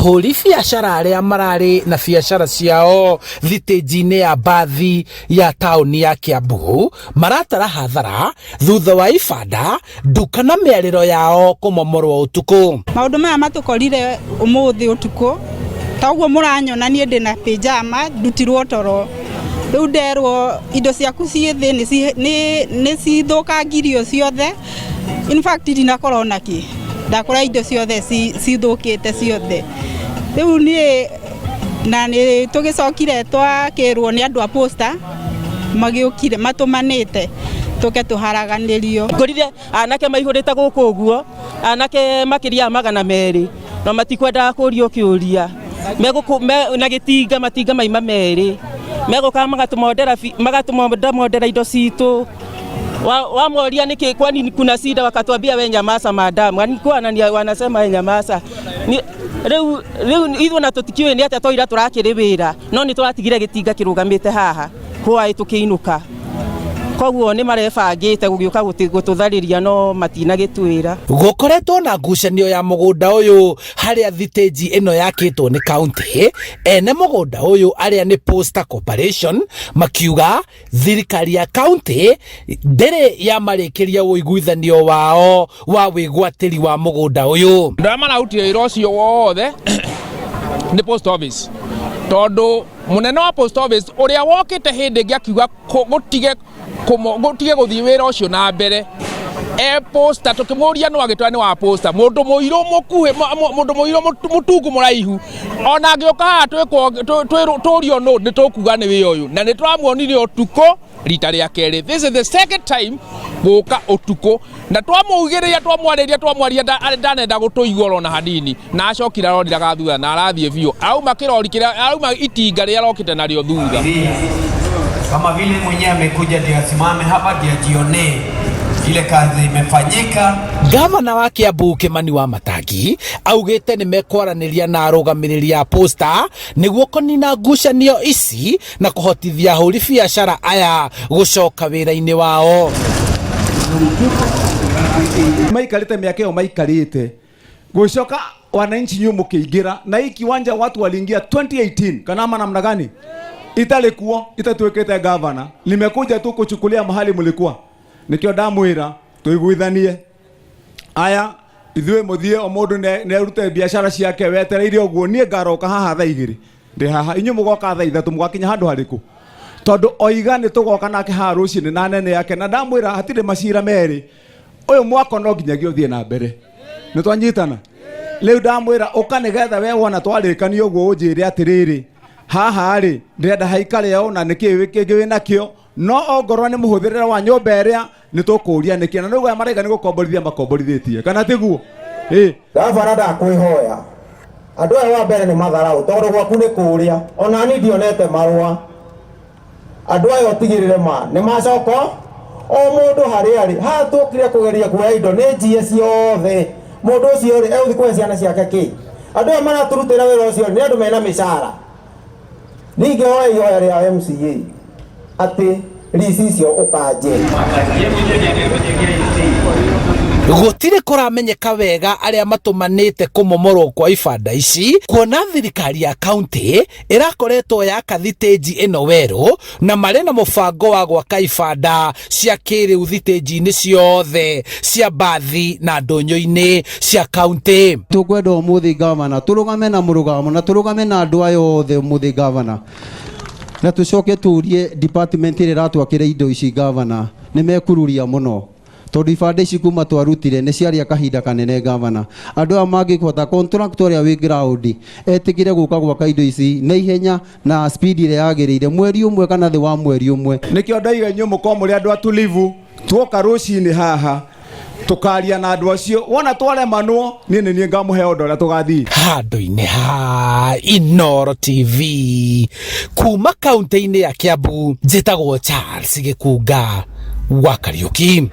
Ahũri biacara arĩa mararĩ na biacara ciao thitĩnji-inĩ ya mbathi ya taũni ya Kiambu maratara hathara thutha wa ibanda, nduka na mĩarĩro yao kũmomorwo ũtukũ. Maũndũ maya matũkorire ũmũthĩ ũtukũ, ta ũguo mũranyona niĩ ndĩna pyjama, ndutirwo toro. Rĩu nderwo indo ciaku ciĩ thĩ nĩ cithũkangirio ciothe. In fact ndinakorwo na kĩ, ndakora indo ciothe cithũkĩte ciothe. Rĩu niĩ na nĩ tũgĩcokire twakĩrwo nĩ andũ a posta magĩũkire matũmanĩte tũke tũharaganĩrio. Ngorire anake maihũrĩte gũkũ ũguo, anake makĩria ya 200, na matikwendaga kũrio kĩũria. Megũkũ na gĩtinga, matinga maima merĩ. Megũka magatũmondamondera indo citũ. Wamoria nĩkĩ, kwani kuna shida, wakatuambia we nyamaza madam. Walikuwa wanasema we nyamaza. Rĩu ithuĩ na tũtikĩũĩ nĩ atĩa twaira tũrakĩrĩ wĩra, no nĩ tũratigire gĩtinga kĩrũgamĩte haha hwaĩ tũkĩinũka. Koguo nĩ marebangĩte gũgĩũka gũtũtharĩria no matinagĩtwĩra. Gũkoretwo na ngucanio ya mũgũnda ũyũ harĩa thitĩnji ĩno yakĩtwo nĩ kaunti. Ene mũgũnda ũyũ arĩa nĩ Posta Corporation makiuga thirikari ya kaunti ndĩrĩ yamarĩkĩria ũiguithanio wao wa wĩgwatĩri wa mũgũnda ũyũ. Andũ arĩa mararutire wĩra ũcio wothe nĩ post office, tondũ mũnene wa post office ũrĩa wokĩte hĩndĩ ĩngĩ akiuga gũtige gũthiĩ wĩra ũcio na mbere e posta, tũkĩmũria no agĩtwara nĩ wa posta, mũndũ mũirũ mũkuhĩ, mũndũ mũirũ mũtungu mũraihu, ona angĩũka haha tũrio nũ nĩ tũkuga nĩ wĩ ũyũ, na nĩ tũramuonire ũtukũ rita rĩa kerĩ. This is the second time gũka ũtukũ, na twamũugĩrĩria, twamwarĩria, twamwaria, ndanenda gũtũigua ona hanini, na acokire aroriraga thutha na arathiĩ biũ, arauma kĩrori kĩrĩa arauma itinga rĩrĩa arokĩte narĩo thutha. Kama vile mwenyewe amekuja ndio asimame hapa ndio ajionee ile kazi imefanyika. Gavana wa Kiambu Kimani Wamatangi augĩte nĩ mekwaranĩria na arũgamĩrĩri a posta nĩguo kũnina ngucanio ici na kũhotithia ahũri biacara aya gũcoka wĩra-inĩ wao. Maikarĩte mĩaka ĩyo maikarĩte gũcoka wananchi nyuo mũkĩingĩra na hii kiwanja, watu waliingia 2018 kana ama namna gani? Itarĩ kuo, itatuĩkĩte governor, nimekuja tu kuchukulia mahali mlikuwa. Nikĩo ndamwĩra tũiguithanie aya ithuĩ, mũthiĩ o mũndũ nĩarute biacara ciake wetereire ũguo. Niĩ ngaroka haha thaa 2, ndĩ haha, inyuĩ mũgoka thaa 3, mũgakinya handũ harĩkũ? Tondũ oiga nĩ tũgoka nake haha rũcinĩ na nene yake, na ndamwĩra hatirĩ macira merĩ, ũyũ mwako no nginyagia ũthiĩ na mbere. Nĩ twanyitana rĩu, ndamwĩra ũka nĩgetha we wona twarĩkania ũguo ũnjĩre atĩrĩrĩ, haha rĩ ndĩrenda haikare ũũ na nĩkĩ kĩngĩ wĩ nakĩo, no ongorwo nĩ mũhũthĩrĩre wa nyũmba ĩrĩa nĩ tũkũria nĩkĩ, na nĩguo aya maraiga nĩ gũkomborithia makomborithĩtie kana tiguo ĩ. Gavana, ndakwĩhoya, andũ aya wa mbere nĩ matharau, tondũ gwaku nĩ kũrĩa ona ni ndionete marũa. Andũ aya ũtigĩrĩre ma nĩ macoka o mũndũ harĩa arĩ. Haha tũkire kũgeria kuoya indo nĩ njie ciothe. Mũndũ ũcio rĩ, egũthiĩ kũhe ciana ciake kĩ? Andũ aya maratũrutĩra wĩra ũcio nĩ andũ mena mĩcara. Ningĩ hoya ihoya rĩa MCA atĩ lease icio ũkanje. Gũtirĩ kũramenyeka wega arĩa matũmanĩte kũmomorwo kwa ibanda ici, kuona thirikari ya kaunti ĩrakoretwo yaka thitĩnji ĩno werũ na marĩ na mũbango wa gwaka ibanda cia kĩrĩu thitĩnji-inĩ ciothe cia mbathi na ndũnyũ-inĩ cia kaunti. Tũkwenda ũmũthĩ gavana tũrũgame na mũrũgamo na tũrũgame na andũ aya othe ũmũthĩ, gavana, na tũcoke tũrie department ĩrĩa ĩratwakĩra indo ici. Gavana, nĩ mekururia mũno tondũ ibanda ici kuma twarutire nĩ ciarĩa kahinda kanene. Gavana, andũ aya mangĩhota contractor ũrĩa wĩ ground etĩkĩre gũka gwaka indo ici na ihenya na speed ĩrĩa yagĩrĩire, mweri ũmwe kana thĩ wa mweri ũmwe. Nĩkĩo ndaiga inyuĩ mũkorwo mũrĩ andũ atulivu. Tuoka rũcinĩ haha tũkaria na andũ acio, wona twaremanwo niĩ nĩ niĩ ngamũhe ũndũ ũrĩa tũgathiĩ. Handũ-inĩ ha Inoro TV kuma kaunti-inĩ ya Kiambu, njĩtagwo Charles Gĩkunga wa Kariũki.